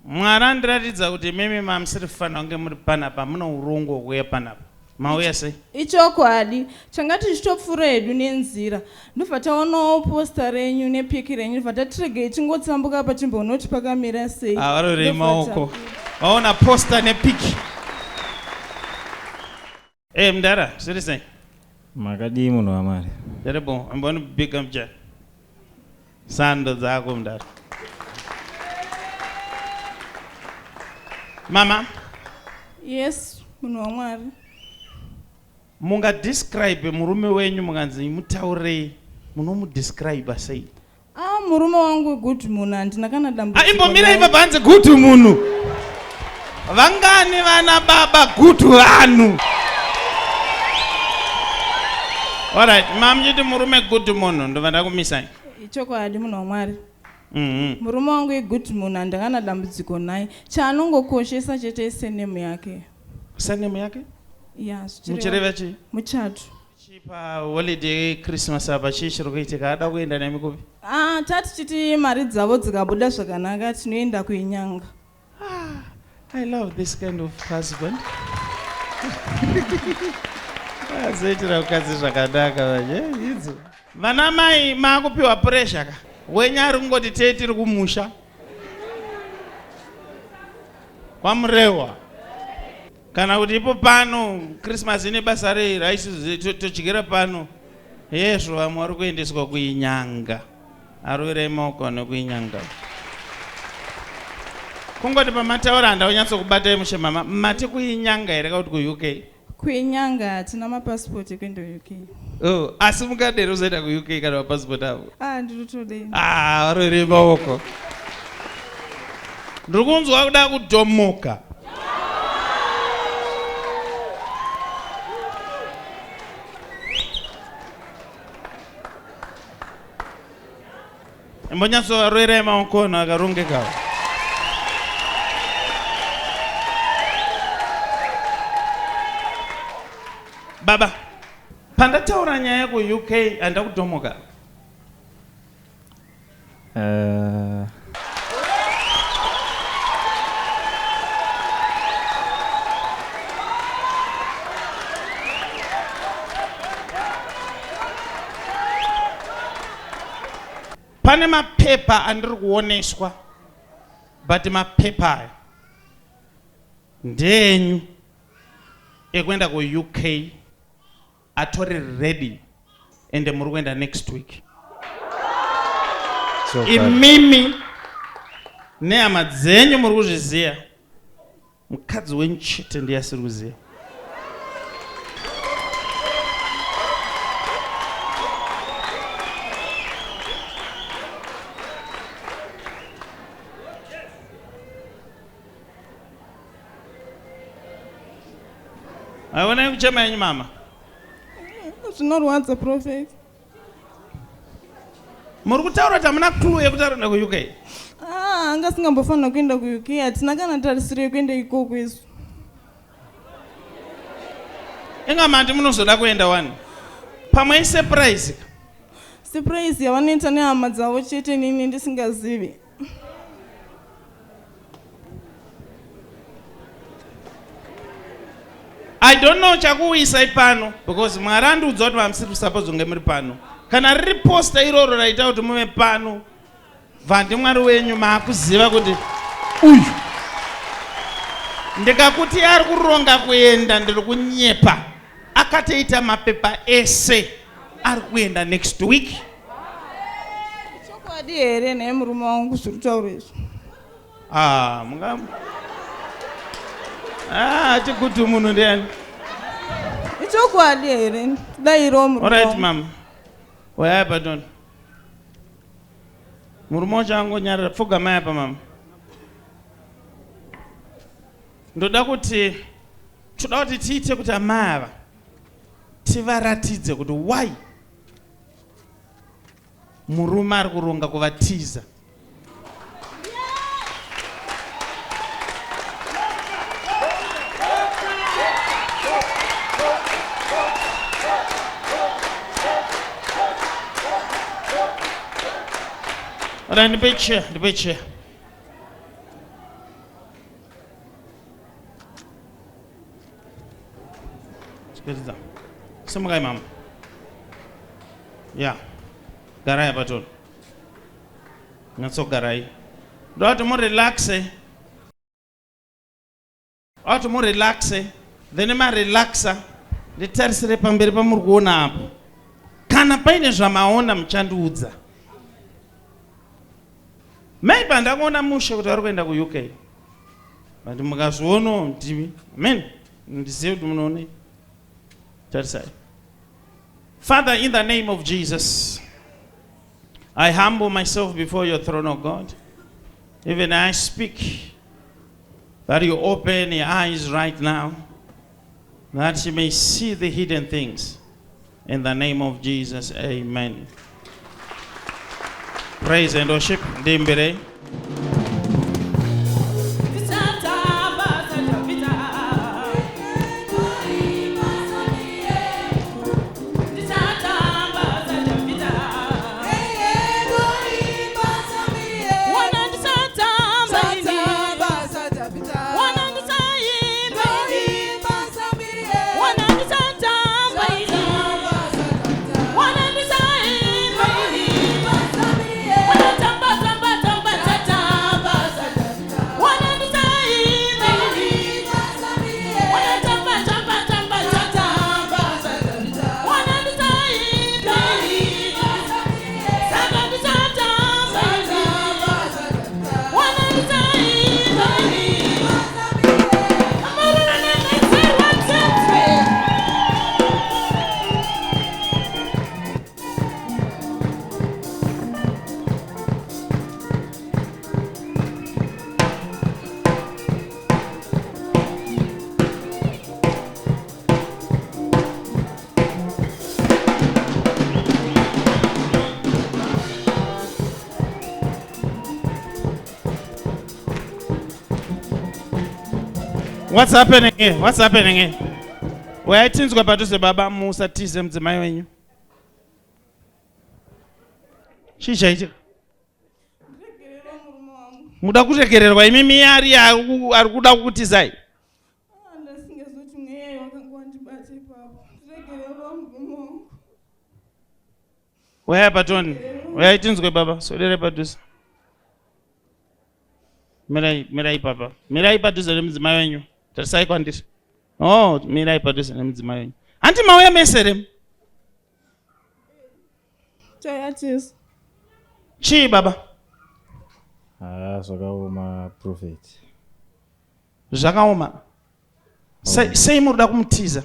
Mwari andiratidza kuti imimi mamusiri kufanira kunge muri panapa, mune urongwa hwekuuya panapa. Mauya sei? Ichokwadi, tanga tichitopfuura hedu nenzira ndobva taonawo poster renyu nepic renyu ndobva tati regei tingotsambuka apa timbonoti pakamira sei. Ah, varorei Ndobva maoko. tapinda. Vaona poster nepic. Eh, mdara, zviri sei? Makadii munhu waMwari? Ndiripo, ambonibika mja. Sando dzako mdara. Mama. Yes, munhu waMwari. Munga describe murume wenyu mukanzi mutaurei, munomu describe sei? Ah, murume wangu good munhu handina kana dambudziko. Ah, imbomira ipapa hanzi good munhu. Vangani vana baba good vanhu? Alright, mam chiti murume good munhu ndobva ndakumisai. Ichokwadi munhu waMwari. Murume wangu igood munhu handina kana dambudziko naye. Chaanongokoshesa chete isenemu yake. Senemu yake? Yeah, Muchireva chii? Muchato. Chii pa holiday Christmas apa chii chiri kuitika? Ada kuenda nemi kupi? Ah, tati chiti mari dzavo dzikabuda zvakanaka tinoenda kuinyanga. Ah, I love this kind of husband. Azoitira mukadzi zvakanaka manje idzo. Vana mai makupiwa pressure ka. Wenyu ari kungoti tee tiri kumusha. Kwamurewa. Kana kuti ipo pano Christmas ine basa rei raisi todyira pano. Hezvo vamwe vari kuendeswa kuinyanga. Aroverei maoko nekuinyanga. Kungoti pamataura handa kunyatsokubatai mushe mama. Mati kuinyanga here kakuti kuUK? Kuinyanga hatina mapasipoti ekuenda kuUK. Oh, asi mungadero uzoenda kuUK kana mapasipoti avo? Ah, ndinotodei. Ah, varoverei maoko. Ndiri kunzwa kuda kudhomoka. Imbonyatsovaroerai maoko anhu akarongeka. Baba, pandataura nyaya yekuUK handida kudhomoka. Pane mapepa andiri kuoneswa but mapepa aya ndeenyu ekuenda kuUK atori ready ende muri kuenda next week imimi nehama dzenyu muri kuzviziva mukadzi wenyu chete ndiye asiri kuziva Aonai kuchema yenyu mama. Zvinorwadza prophet. Muri kutaura kuti hamuna clue yekuti ari kuenda kuUK. Ah, anga asingambofanira kuenda kuUK. Hatina kana tarisiro yekuenda ikoko isu. Inga mati munozoda kuenda wani. Pamwe isurprise. Surprise yavanoita nehama dzavo chete inini ndisingazivi. I don't know chakuuyisai pano because Mwari andiudza kuti vamusiri supposed kunge muri pano. Kana riri poster iroro raita kuti muve pano, bva ndiMwari wenyu maakuziva kuti uyu ndikakuti ari kuronga kuenda ndiri kunyepa. Akatoita mapepa ese ari kuenda next week. Chokwadi here nhai murume wangu zviri kutaura izvi? Ah, munga Ah, chikuti munhu ndiani? Ichokwadi here? Dairo murume. All right, mama. Waya pardon. Murume wacho angonyarara pfugamai apa mama. Ndoda kuti toda kuti tiite kuti amai ava tivaratidze kuti why murume ari kuronga kuvatiza. Ora ndipe chair, ndipe chair. Pedza. Simukai mama. Ya. Garai apa toni. Nyatsogarai. Ndoda kuti murelaxe. Ndoda kuti murelaxe. Then marelaxa nditarisire pamberi pamuri kuona apo. Kana paine zvamaona muchandiudza. Maybe handakuona mushe kuti vari kuenda kuUK. But mukazvionawo ndimi. Amen. Ndizive kuti munoonei. Tarisai. Father, in the name of Jesus, I humble myself before your throne, O God. Even I speak that you open your eyes right now, that you may see the hidden things. In the name of Jesus, amen. Praise and worship. Ndimbirei. What's happening here? What's happening here? Uyai tinzwe padhuze baba musatize mudzimai wenyu. Chii chaitika? Muda kuregererwa imimi ari ari kuda kukutizai. Ah, ndasingazoti mweya wakanga wandibata ipapo. Ndiregererwa murume wangu. Uyai patoni. Uyai tinzwe baba. Sodere padhuze. Mirai, mirai papa. Mirai padhuze nemudzimai wenyu. Tarisai kwandiri. Oh, mirai padhuze nemudzimai wenyu. Hanti mauya mese here? Taya tese. Chii baba? Ah, zvakaoma prophet. Zvakaoma. Sei, sei muri kuda kumutiza?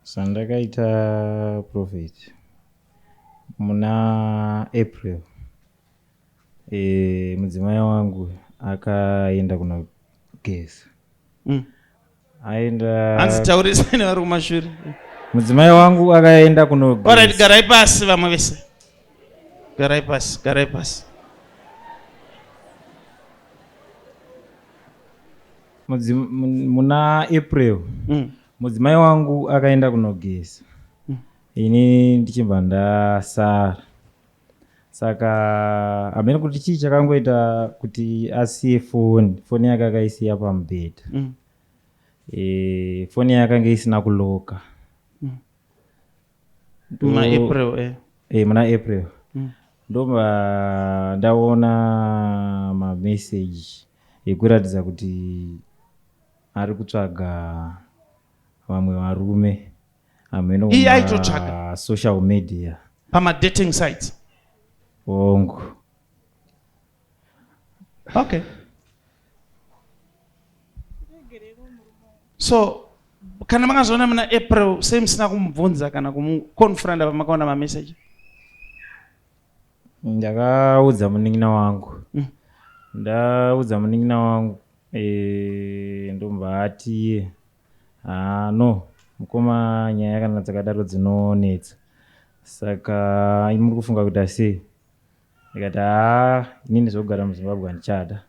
Zvandakaita prophet muna April e, mudzimai wangu akaenda kunogeza Aenda Hanzi taurisai nevari kumashure. Mudzimai wangu akaenda kunogeza. Alright, garai pasi vamwe vese. Garai pasi, garai pasi. Muna April Mudzimai wangu akaenda kunogeza ini ndichibva ndasara. Saka hameno kuti chii chakangoita kuti asiye foni, foni yake akaisiya pamubhedha. E, foni yakange isina kuloka. Muna April eh. E, muna April. Ndobva ndaona mameseji ekuratidza kuti ari kutsvaga vamwe varume hameno Iye aitotsvaga. social media Pamadating sites. Hongu. Okay. So kana makazoona muna April sei musina kumubvunza kana kumuconfronta pamakaona mamessage? Ndakaudza munin'ina wangu. Ndaudza munin'ina wangu e, ndobva ati haa no mukoma nyaya kana dzakadaro dzinonetsa saka muri kufunga kuita sei? Ndikati haa inini zvekugara muZimbabwe handichada.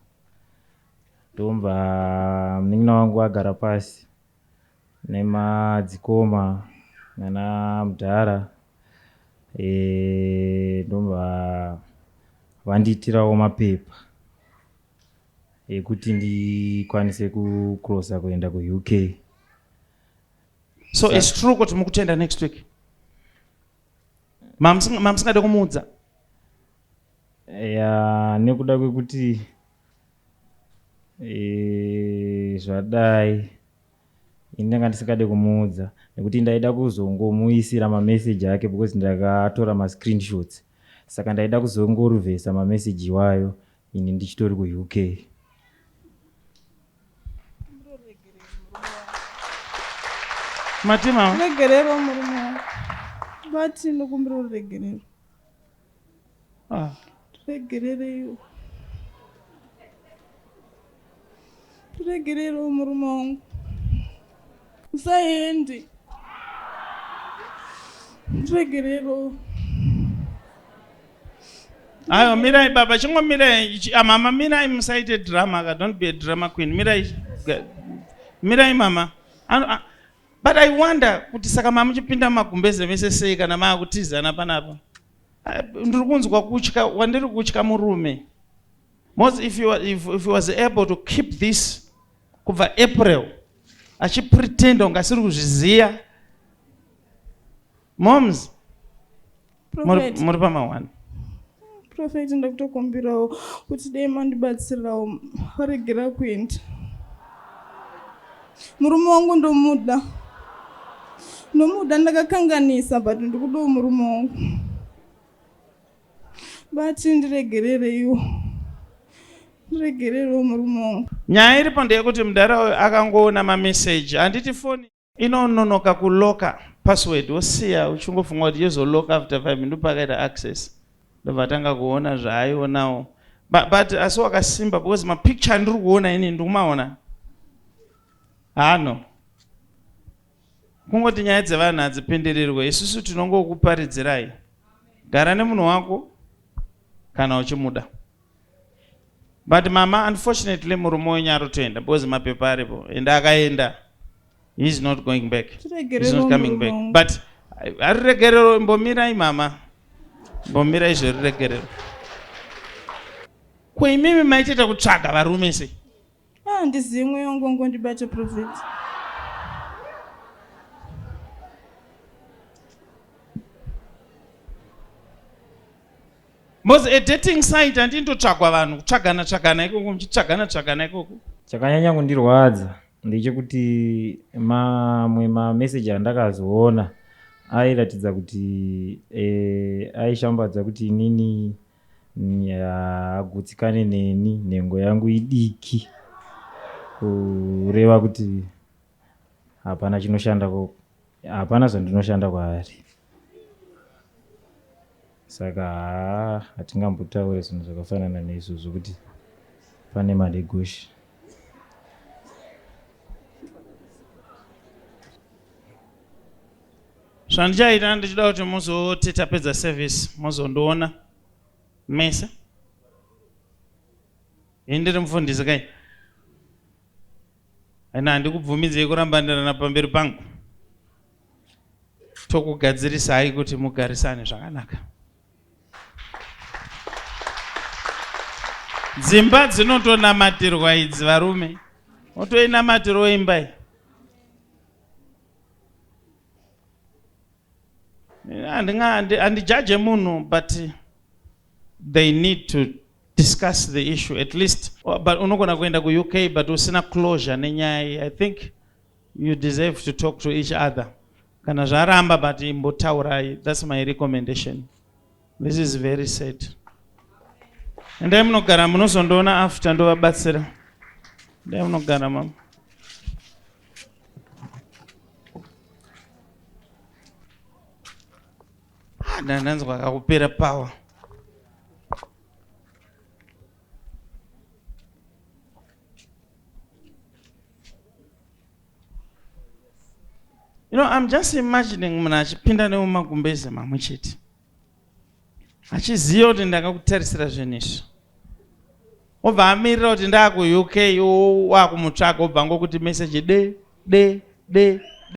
Ndobva munin'ina wangu agara pasi nemadzikoma nana mudhara e, ndobva vandiitirawo mapepa ekuti ndikwanise kucrossa kuenda kuUK. So it's true kuti mukutenda next week. Mamusingade kumuudza? Ya, nekuda kwekuti zvadai ini ndanga ndisingade kumuudza nekuti ndaida kuzongomuisira mameseji ake because ndakatora mascreenshots, saka ndaida kuzongoruvhesa mameseji iwayo ini ndichitori kuUK. Mati mama? Regerero murume wangu. Vati ndokumbira ruregerero. Ah. Regerereiwo. Regererewo murume wangu. Usaende. Regerero. Aiwa, mirai baba, chingomirai. Mama, mirai, musaite drama ka. Don't be a drama queen. Mirai. Mirai mama. But I wonder kuti saka mamuchipinda mumagumbeze mese sei kana maakutizana panapa? Ndiri kunzwa kutya, wandiri kutya murume. Most if you was able to keep this kubva April achipretenda kunge asiri kuzviziya. Moms, Prophet. muri pamahwani. Prophet, ndakutokumbirawo kuti dai mandibatsirawo varegera kuenda. Murume wangu ndomuda. Ndomuda, ndakakanganisa, but ndikudawo murume wangu. Bati ndiregerereiwo. Ndiregererewo murume wangu. Nyaya iripo ndeyekuti mudhara uyu akangoona mameseji, handiti foni inononoka kuloka password, wosiya uchingofunga kuti yozoloka after 5 minutes, pakaita access ndobva atanga kuona zvaaionawo. But asi wakasimba because mapicture andiri kuona ini ndikumaona hano. Kungoti nyaya dzevanhu hadzipindirirwe, isusu tinongokuparidzirai. Gara nemunhu wako kana uchimuda. But mama, unfortunately murume wenyu arotoenda because mapepa aripo and akaenda, he is not going back. He's not coming back. But ariregerero, mbomirai mama, mbomirai zveriregerero. Kuimimi maitoita kutsvaga varume sei? Ah, ndizivi, mweya wangu wangondibata, Prophet. Because a dating site handindotsvagwa vanhu, kutsvagana tsvagana ikoko, muchitsvagana tsvagana ikoko. Chakanyanya kundirwadza ndechekuti mamwe mameseji andakazoona airatidza kuti aishambadza kuti inini haagutsikane neni, nhengo yangu idiki, kureva kuti hapana chinoshanda, hapana zvandinoshanda kwaari. Saka haa, hatingambotaure zvinhu zvakafanana neizvozvo kuti pane manegoshi. Zvandichaita, ndichida kuti muzoti tapedza service muzondiona mese. Ini ndiri mufundisi kai, aina handikubvumidzei kurambanirana pamberi pangu. Tokugadzirisai kuti mugarisane zvakanaka. Dzimba dzinotonamatirwa idzi, varume, otoinamatirawo imba iyi. Handijaje munhu, but they need to discuss the issue at least. But unogona kuenda kuUK but usina closure nenyaya iyi. I think you deserve to talk to each other. Kana zvaramba, but imbotaurai. That's my recommendation. This is very sad. Endai munogara, munozondiona after ndovabatsira. Endai munogara, mama. Ah, ndanzwa kakupera power. You know, I'm just imagining munhu achipinda nemumagumbeze mamwe chete achiziva kuti ndakakutarisira zvinhu izvi, obva amirira kuti ndaakuUK, wakumutsvaga, obva ngokuti meseji de de de.